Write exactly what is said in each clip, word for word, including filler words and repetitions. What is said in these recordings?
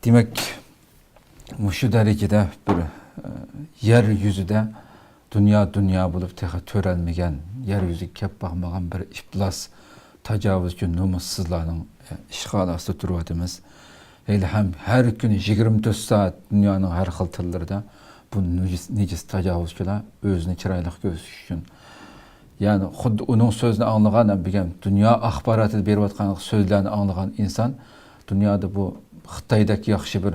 دېمەك، مۇشۇ دەرىجىدە بىر، ئە، يەر يۈزىدە دۇنيا دۇنيا بولۇپ تېخى تۆرەلمىگەن، يەر يۈزىگە كەپ باقمىغان بىر ئىپلاس تاجاۋۇزچى نومۇسسىزلارنىڭ، ئە، ئىشغالى ئاستىدا تۇرۇۋاتىمىز. ھېلىھەم ھەر كۈنى يىگىرمە تۆت سائەت دۇنيانىڭ ھەر خىل تىللىرىدا بۇ نىجىس، نىجىس تاجاۋۇزچىلار ئۆزىنى چىرايلىق كۆرسىتىش ئۈچۈن. يەنى خۇددى ئۇنىڭ سۆزىنى ئاڭلىغان، بۈگۈن دۇنيا ئاخباراتىدا بېرىۋاتقان سۆزلەرنى ئاڭلىغان ئىنسان دۇنيادا بۇ خىتايدەك ياخشى بىر،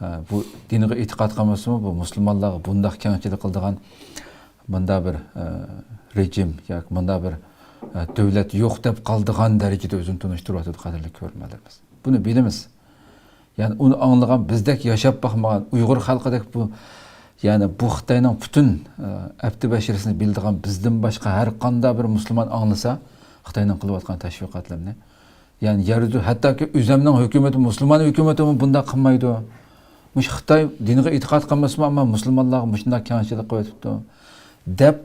ئە، بۇ دىنغا ئېتىقاد قىلمىسىمۇ، بۇ مۇسۇلمانلارغا بۇنداق كەڭچىلىك قىلىدىغان مۇندا بىر، ئە، رېجىم ياكى مۇندا بىر، ئە، دۆلەت يوق دەپ قالىدىغان دەرىجىدە ئۆزىنى تونۇشتۇرۇۋاتىدۇ، قەدىرلىك كۆرۈرمەنلىرىمىز. بۇنى بىلىمىز. يەنى ئۇنى ئاڭلىغان، بىزدەك ياشاپ باقمىغان ئۇيغۇر خەلقىدەك بۇ، يەنى بۇ خىتاينىڭ پۈتۈن، ئە، ئەپتى بەشىرىسىنى بىلىدىغان بىزدىن باشقا ھەر قانداق بىر مۇسۇلمان ئاڭلىسا خىتاينىڭ قىلىۋاتقان تەشۋىقاتلىرىنى، يەنى يەر يۈزى، ھەتتاكى ئۆزەمنىڭ ھۆكۈمىتى، مۇسۇلمان ھۆكۈمىتىمۇ بۇنداق قىلمايدۇ. مۇشۇ خىتاي دىنغا ئېتىقاد قىلمىسىمۇ، ئەمما مۇسۇلمانلارغا مۇشۇنداق كەڭچىلىك قىلىۋېتىپتۇ، دەپ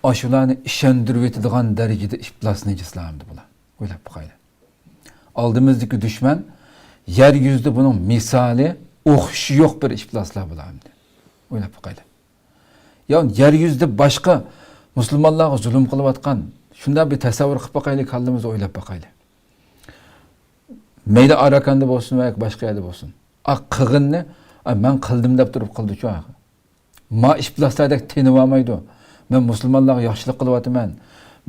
ئاشۇلارنى ئىشەندۈرۈۋېتىدىغان دەرىجىدە ئىپلاس نىجىسلار ئەمدى بۇلار. ئويلاپ باقايلى. ئالدىمىزدىكى دۈشمەن يەر يۈزىدە بۇنىڭ مىسالى، ئوخشىشى يوق بىر ئىپلاسلار بۇلار ئەمدى. ئويلاپ باقايلى. يا يەر يۈزىدە باشقا مۇسۇلمانلارغا زۇلۇم قىلىۋاتقان، شۇنداق بىر تەسەۋۋۇر قىلىپ باقايلى، كاللىمىزدا ئويلاپ باقايلى. مەيلى ئاراكاندا بولسۇن ۋە باشقا يەردە بولسۇن. ئا، قىلغىنىنى، ئا، مەن قىلدىم دەپ تۇرۇپ قىلدىچۇ. ما ئىپلاسلاردەك تېنىۋالمايدۇ. مەن مۇسۇلمانلارغا ياخشىلىق قىلىۋاتىمەن.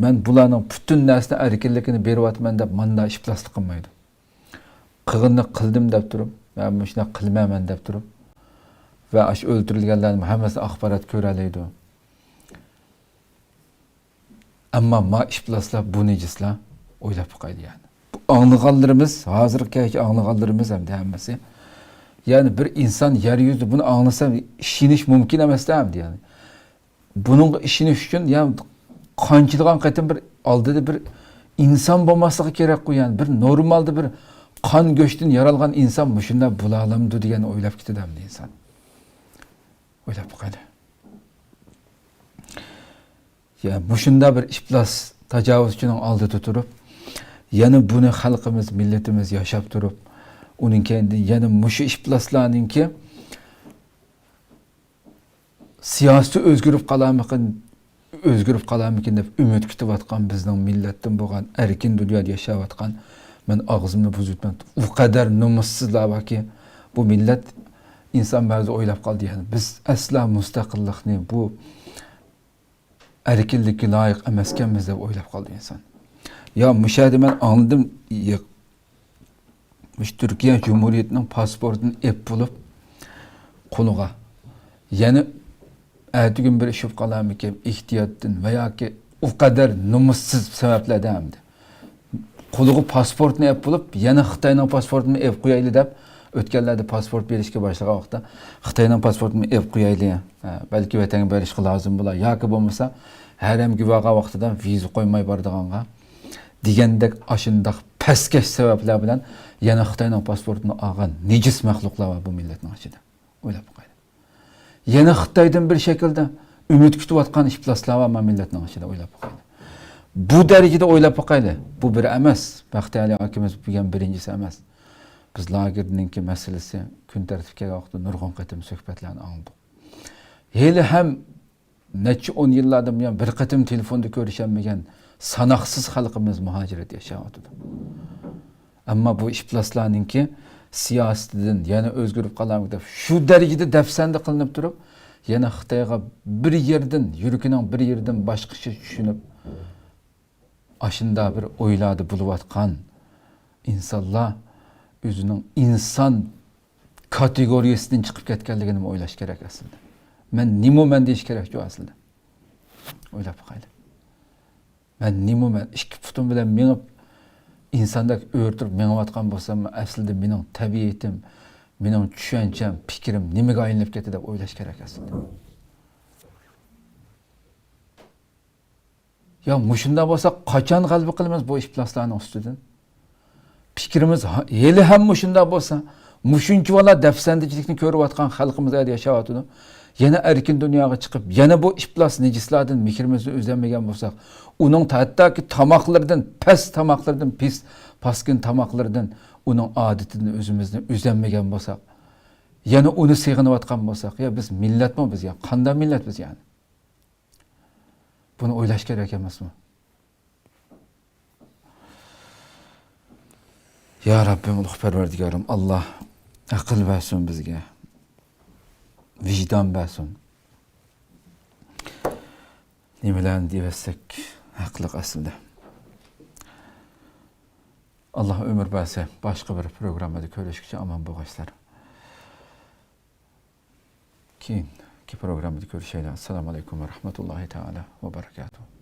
مەن بۇلارنىڭ پۈتۈن نەرسىنى، ئەركىنلىكىنى بېرىۋاتىمەن دەپ ماندا ئىپلاسلىق قىلمايدۇ. قىلغىنىنى قىلدىم دەپ تۇرۇپ، مەن مۇشۇنداق قىلمايمەن دەپ تۇرۇپ ۋە ئاشۇ ئۆلتۈرۈلگەنلەرنىڭ ھەممىسىنى ئاخبارات كۆرەلەيدۇ. ئەمما ما ئىپلاسلار، بۇ نىجىسلار، ئويلاپ باقايلى يەنى. بۇ ئاڭلىغانلىرىمىز، ھازىرغا كەلگۈچە ئاڭلىغانلىرىمىز ھەمدە ھەممىسى. يەنى بىر ئىنسان يەر يۈزىدە بۇنى ئاڭلىسا ئىشىنىش مۇمكىن ئەمەس-دە ئەمدى يەنى. بۇنىڭغا ئىشىنىش ئۈچۈن يا قانچىلىغان قېتىم بىر ئالدىدا بىر ئىنسان بولماسلىقى كېرەكقۇ يەنى. بىر نورمالدا بىر قان گۆشتىن يارالغان ئىنسان مۇشۇنداق بولالامدۇ دېگەننى ئويلاپ كېتىدۇ ئەمدى ئىنسان. ئويلاپ باقايلى. يا، مۇشۇنداق بىر ئىپلاس تاجاۋۇزچىنىڭ ئالدىدا تۇرۇپ، يەنە بۇنى خەلقىمىز، مىللىتىمىز ياشاپ تۇرۇپ، ئۇنىڭ كەينىدىن يەنە مۇشۇ ئىپلاسلارنىڭكى سىياسىتى ئۆزگىرىپ قالارمىكىن، ئۆزگىرىپ قالارمىكىن دەپ ئۈمىد كۈتۈۋاتقان بىزنىڭ مىللەتتىن بولغان، ئەركىن دۇنيادا ياشاۋاتقان، مەن ئاغزىمنى بۇزۇۋېتىمەن، ئۇ قەدەر نومۇسسىزلار باركى، بۇ مىللەت، ئىنسان بەزىدە ئويلاپ قالدى، يەنى بىز ئەسلا مۇستەقىللىقنى، بۇ ئەركىنلىككە لايىق ئەمەسكەنمىز دەپ ئويلاپ قالدى ئىنسان. يا مۇشۇ يەردە مەن ئاڭلىدىم، يا، مۇشۇ تۈركىيە جۇمھۇرىيىتىنىڭ پاسپورتىنى ئېپ بولۇپ قولىغا، يەنە ئەتىگۈن بىر ئىش بولۇپ قالارمىكىن، ئېھتىياتتىن ۋە ياكى ئۇ قەدەر نومۇسسىز سەۋەبلەردىن ئەمدى. قولىغا پاسپورتنى ئېپ بولۇپ، يەنە خىتاينىڭ پاسپورتىنى ئېپ قويايلى دەپ، ئۆتكەنلەردە پاسپورت بېرىشكە باشلىغان ۋاقىتتا، خىتاينىڭ پاسپورتىنى ئېپ قويايلى، ھە، بەلكى ۋەتەنگە بېرىشقا لازىم بولا، ياكى بولمىسا، ھەرەمگە بارغان ۋاقتىدا ۋىزا قويماي بارىدىغانغا دېگەندەك ئاشۇنداق پەسكەش سەۋەبلەر بىلەن يەنە خىتاينىڭ پاسپورتىنى ئالغان نىجىس مەخلۇقلار بار بۇ مىللەتنىڭ ئىچىدە. ئويلاپ باقايلى. يەنە خىتايدىن بىر شەكىلدە ئۈمىد كۈتۈۋاتقان ئىپلاسلار بار ما مىللەتنىڭ ئىچىدە، ئويلاپ باقايلى. بۇ دەرىجىدە ئويلاپ باقايلى. بۇ بىر ئەمەس. بەختىيار ئاكىمىز بۈگۈن بىرىنچىسى ئەمەس. بىز لاگېرنىڭكى مەسىلىسى كۈن تەرتىپكە كەلگەن ۋاقىتتا نۇرغۇن قېتىم سۆھبەتلەرنى ئاڭلىدۇق. ھېلىھەم نەچچە ئون يىللاردىن بۇيان بىر قېتىم تېلېفوندا كۆرۈشەلمىگەن ساناقسىز خەلقىمىز مۇھاجىرەتتە ياشاۋاتىدۇ. ئەمما بۇ ئىپلاسلارنىڭكى سىياسىتىدىن يەنە ئۆزگىرىپ قالارمىكىن دەپ شۇ دەرىجىدە دەپسەندە قىلىنىپ تۇرۇپ، يەنە خىتايغا بىر يېرىدىن، يۈرىكىنىڭ بىر يېرىدىن باشقىچە چۈشىنىپ، ئاشۇنداق بىر ئويلاردا بولۇۋاتقان ئىنسانلار ئۆزىنىڭ ئىنسان كاتېگورىيىسىدىن چىقىپ كەتكەنلىكىنىمۇ ئويلاش كېرەك ئەسلىدە. مەن نېمىمەن دېيىش كېرەكچۇ ئەسلىدە؟ ئويلاپ باقايلى. مەن نېمىمەن؟ ئىككى پۇتۇم بىلەن مېڭىپ، ئىنساندەك ئۆرە تۇرۇپ مېڭىۋاتقان بولسام، ئەسلىدە مېنىڭ تەبىئىتىم، مېنىڭ چۈشەنچەم، پىكرىم نېمىگە ئايلىنىپ كەتتى دەپ ئويلاش كېرەك ئەسلىدە. يا مۇشۇنداق بولسا، قاچان غەلىبە قىلىمىز بۇ ئىپلاسلارنىڭ ئۈستىدىن؟ پىكرىمىز ھا-، ھېلىھەم مۇشۇنداق بولسا، مۇشۇنچىۋالا دەپسەندىچىلىكنى كۆرۈۋاتقان خەلقىمىز ئەدە ياشاۋاتىدۇ. يەنە ئەركىن دۇنياغا چىقىپ، يەنە بۇ ئىپلاس نىجىسلاردىن مېھرىمىزنى ئۈزەلمىگەن بولساق، ئۇنىڭ ھەتتاكى تاماقلىرىدىن، پەس تاماقلىرىدىن، پىس، پاسكىنا تاماقلىرىدىن، ئۇنىڭ ئادىتىدىن ئۆزىمىزنى ئۈزەلمىگەن بولساق، يەنە ئۇنى سېغىنىۋاتقان بولساق، يا بىز مىللەتمۇ بىز، يا قانداق مىللەت بىز يەنى؟ بۇنى ئويلاش كېرەك ئەمەسمۇ؟ يا رەببىم، ئۇلۇغ پەرۋەردىگارىم، ئاللا ئەقىل بەرسۇن بىزگە، ۋىجدان بەرسۇن. نېمىلەرنى دېيىۋەتسەك ھەقلىق ئەسلىدە. ئاللا ئۆمۈر بەرسە، باشقا بىر پروگراممىدا كۆرۈشكىچە ئامان بولغايسىلەر. كېيىنكى پروگراممىدا كۆرۈشەيلى. ئەسسالامۇ ئەلەيكۇم ۋە رەھمەتۇللاھى تائالا ۋە بەرىكاتۇھ.